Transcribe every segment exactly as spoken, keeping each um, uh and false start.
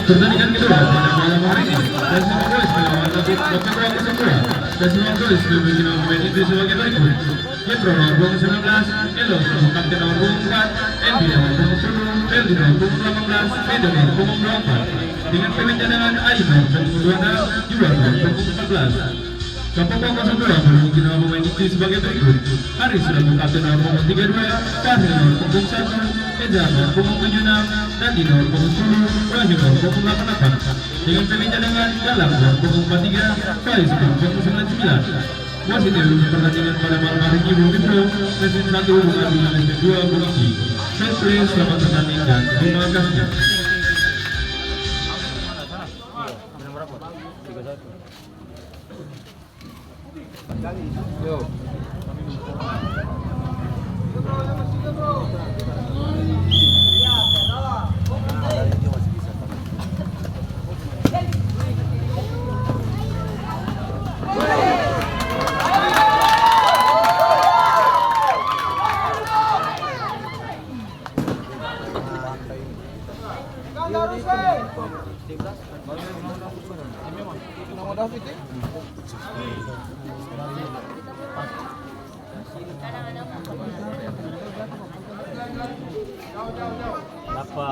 Pertandingan kedua pada malam hari ini, Tasima Boys melawan Kopi Kopi Dua kosong dua. Tasima Boys memiliki nama pemain inti sebagai berikut: Jepro nomor punggung sembilan belas, Elo selaku kapten nomor punggung empat, Endi nomor punggung sepuluh, Feldi nomor punggung delapan belas, Edo nomor punggung dua puluh empat. Dengan pemain cadangan Ayu nomor punggung dua puluh enam, Juan nomor punggung empat belas. Kapoko kosong dua memiliki nama pemain inti sebagai berikut: Haris selaku kapten nomor punggung tiga dua, Fahri nomor punggung satu, Eza nomor punggung tujuh enam, Dandi nomor punggung sepuluh, Wahyu nomor punggung delapan delapan. Dengan pemain cadangan, Galang nomor punggung empat tiga, Faiz nomor punggung sembilan sembilan. Wasit yang memimpin pertandingan pada malam hari ini, Bung Ibnu, S M satu, Bung Abi, S M dua, Bung Iki. Fair play, selamat bertanding, dan terima kasih. Napa?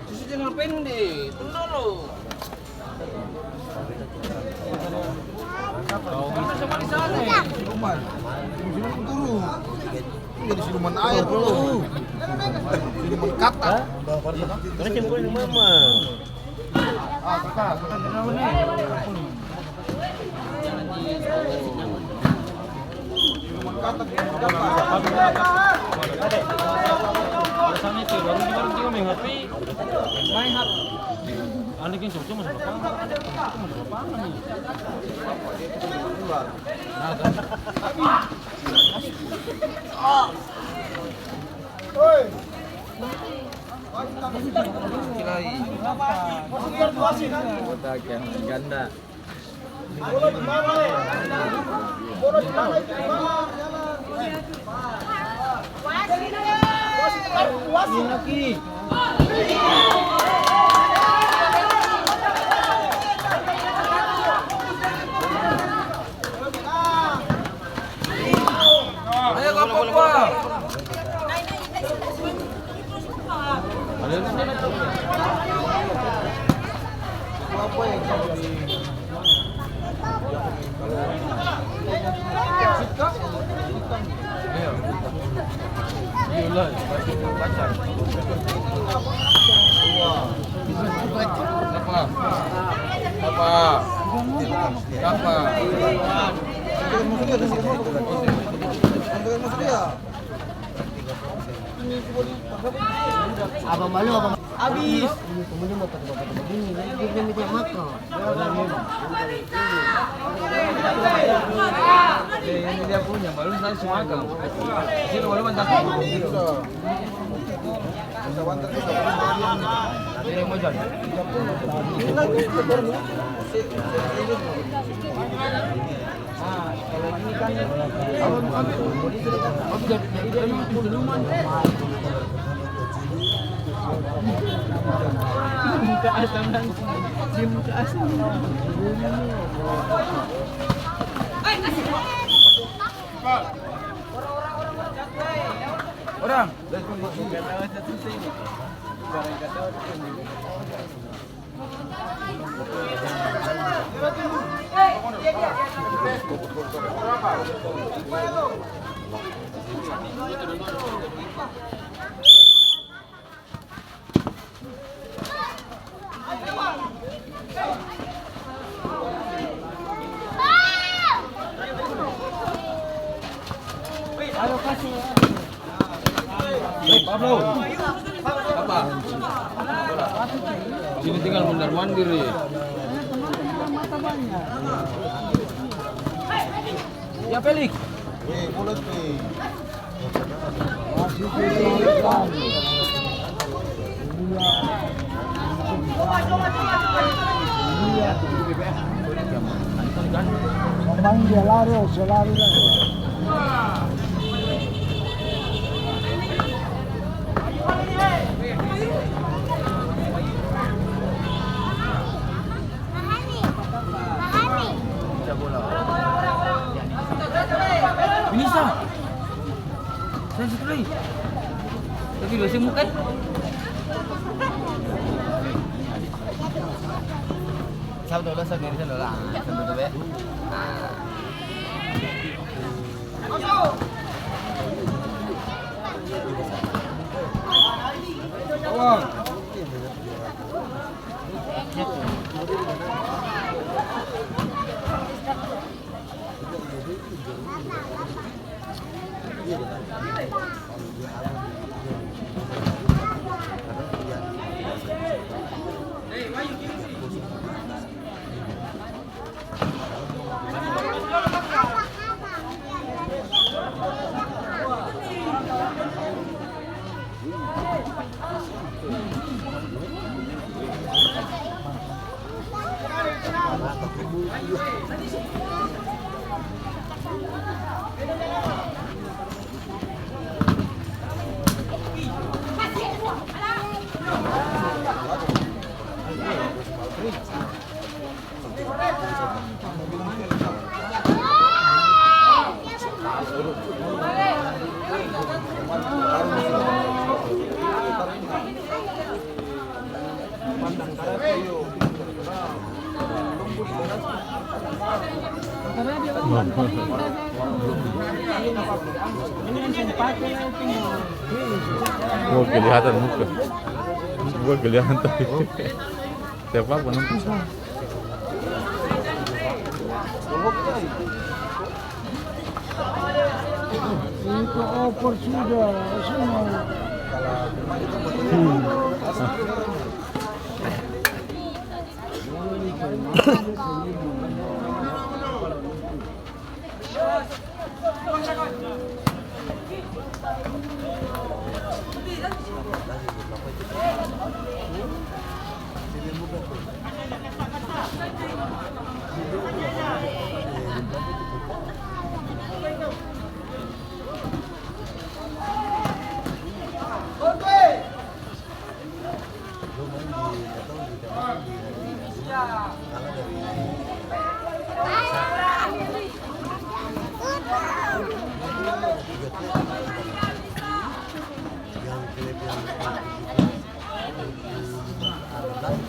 Sisi jangan pendek, tunggu dulu. Siluman. Siluman turun. Jadi siluman air dulu. Siluman kata. Karena cemburan mama. Ah, kakak, kakak kenapa nih? Ganda. Ayo, kapok, Pak. Abang Balu, abang. Abis. Ini dia punya, Balu selalu su makang. Sini, Balu, mantap. Ini mau jalan. Orang. Hei, Pablo. Apa? Sini tinggal mondar-mandir, ye. Ya, Felix. Eh, mulut nih. Masih Felix. Pemain dia lari, oh, se lari lai. Ini sa. Saya situ lagi. Tapi dua semu kan? Satu dulu, satu dari sana lah. Satu dulu ya. Ah. Gua kelihatan muka. Gua kelihatan tapi. Siapa penonton? Itu over sudah, semua. Hmm.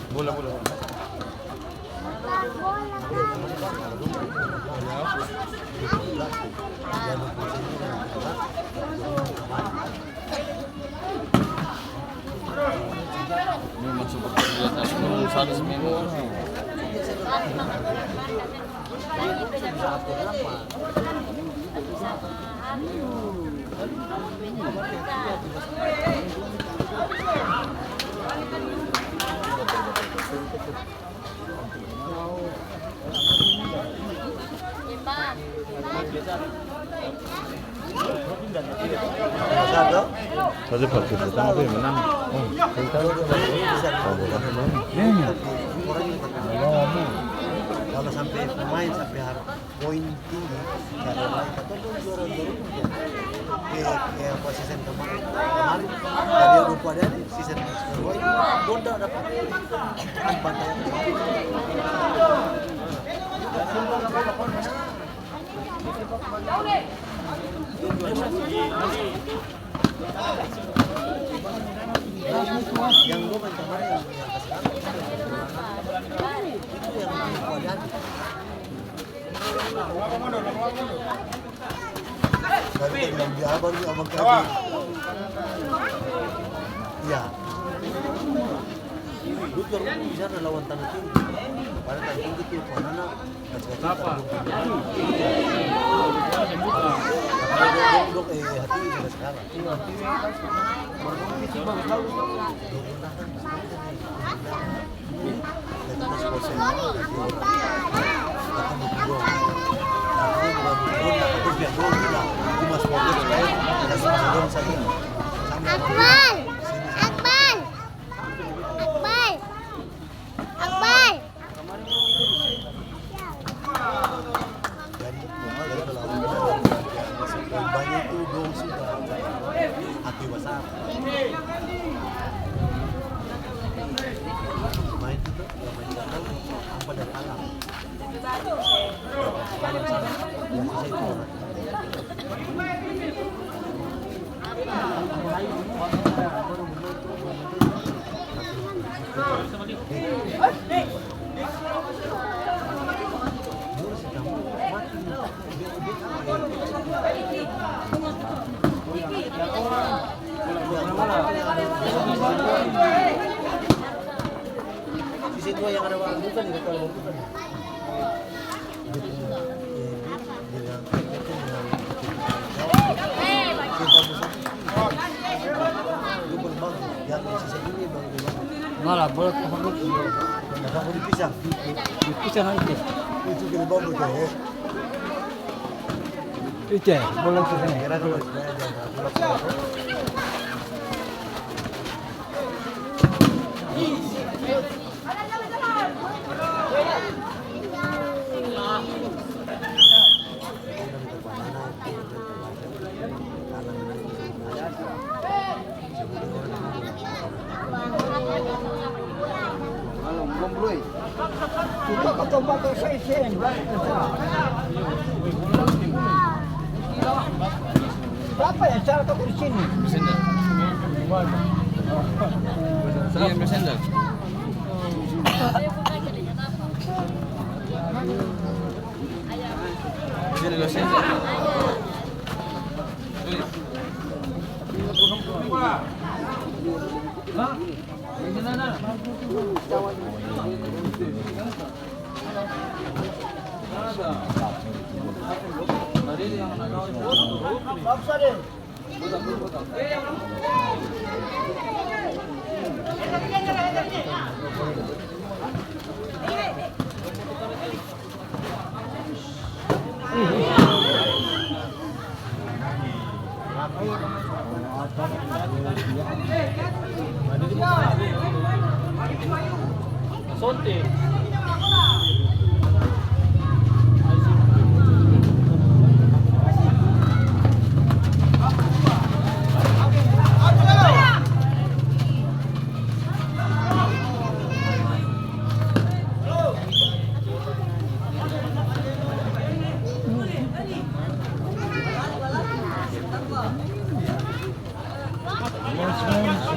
Bola, bola. Memang super biasa, satu seminggu. Tadi pas kita tengah tuh yang menang. Oh. Iya, iya. Kalau sampai pemain sampai har-, poin tinggi, cara lain, katong dong juara, juara umum. Eh, eh, apa, season kemarin, kemarin, dari Eropa dari season kedua ini, dong tak dapat. Kan bantai. Yang gua main kemarin, yang kasih itu yang Eropa dari. Dari tadi bilang dia abang, dia abang tadi. Iya. Lu juara umum di sana lawan Tanah Tinggi. Padahal Tanah Tinggi tuh, Panana, kacil-kacil. Kenapa? Tapi dok, dok, eh, hati sudah sekarang. Iya. Akmal! Akmal! Akmal! Akmal! Sisa dua yang ada, bukan, nggak tahu, bukan. Malah boleh tuh, di pisang. Di pisang aja. Itu kena bambu tuh, ya. Itu ya, boleh tuh, ya. Berapa ya cara toko di sini? Iya, messenger. Sini, messenger.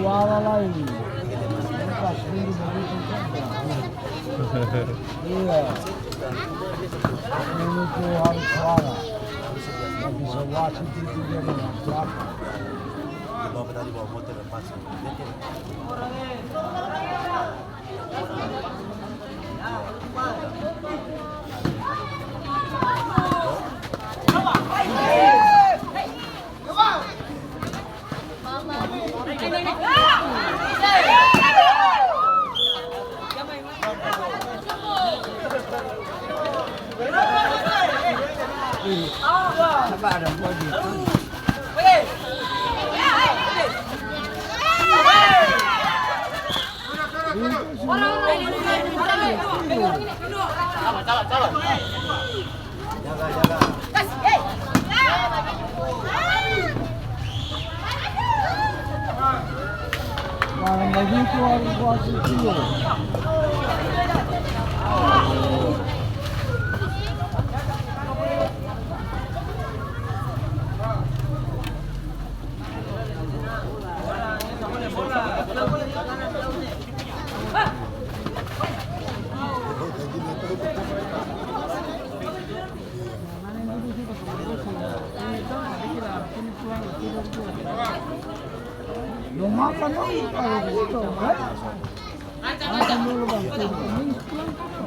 Suara lain. Pas dulu begitu saja. Iya. Ini tuh harus suara. Tapi sebelah situ itu dia dengan siapa? Bapak tadi bawa motor lepas. Barang bagitu harus kuasai dulu. Dong makan dong, kalo gitu, kan? Makan dulu, Bang. Ini pulang, pulang.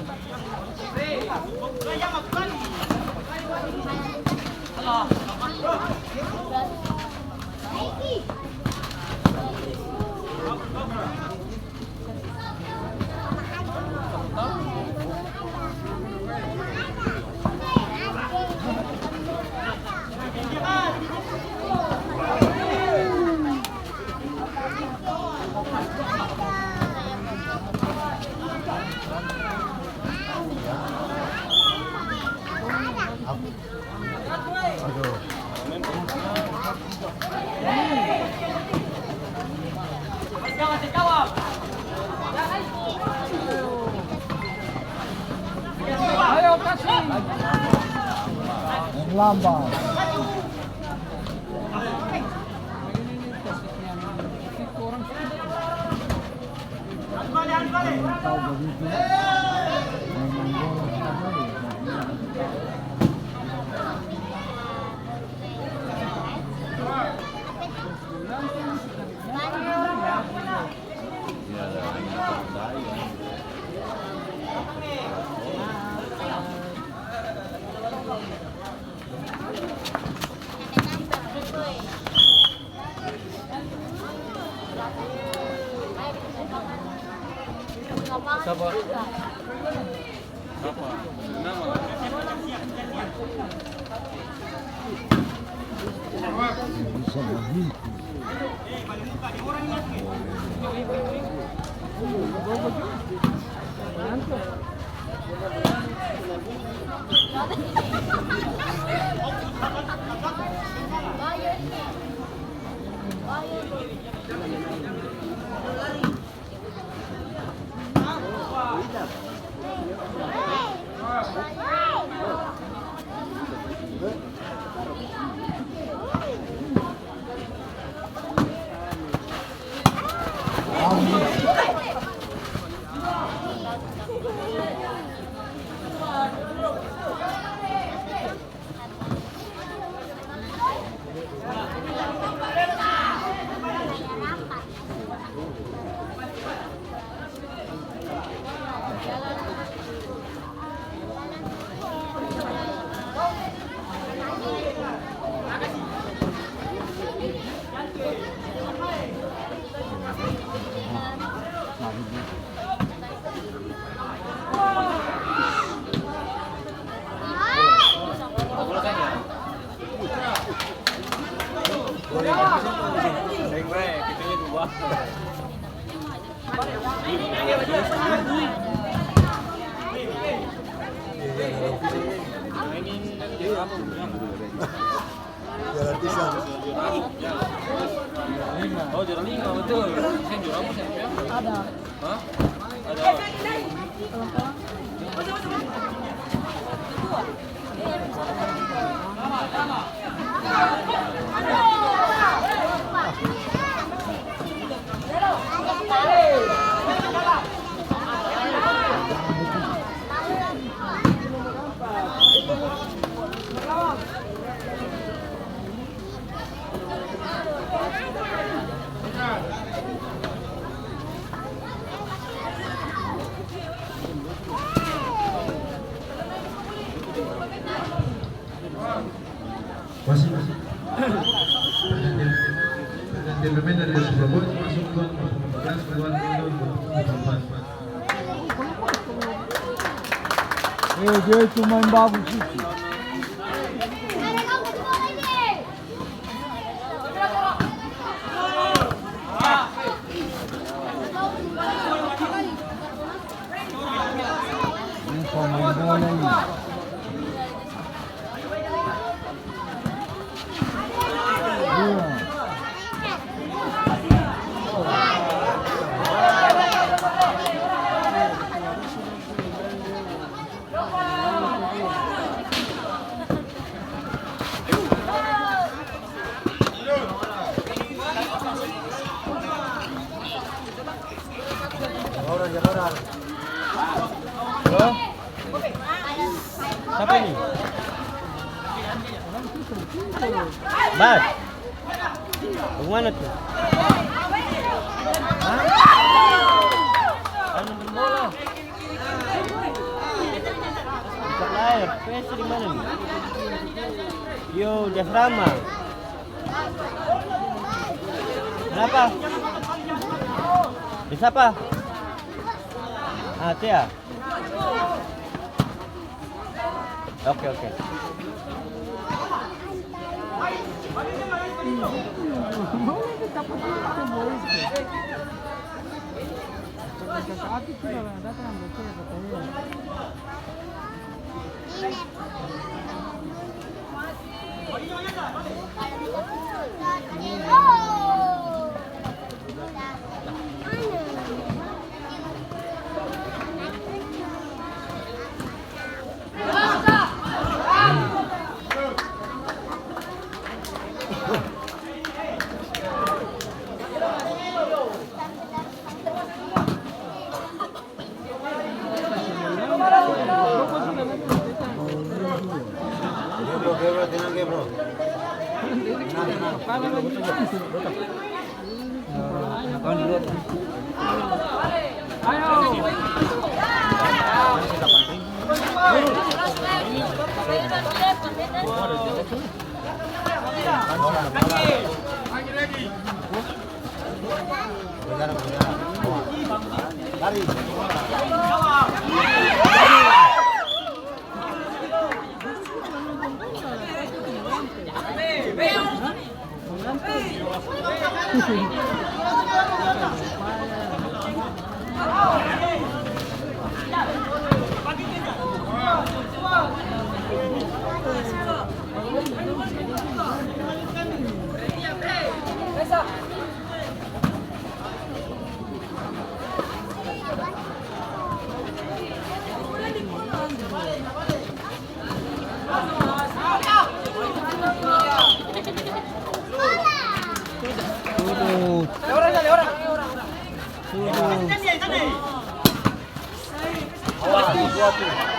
Lambang. Jalan pisang. Oh, jalan lima, betul. Saya juara apa, saya? Ada. Hah? Ada. Masih, masih. Pergantian, pergantian pemain dari Persib Boys masuk ke babak empat belas, dua puluh dua, dua puluh empat. Eh, dia itu main bagus itu. Ini pemain bola ini. Halo? Sapa ini? Bas? Bagimana tu? Hah? Anu, nonton bola. Di sebelah air. P S di mana ni? Yo, di asrama. Kenapa? Di sapa? Ah, Tia. Oke, oke. Surut. Surut.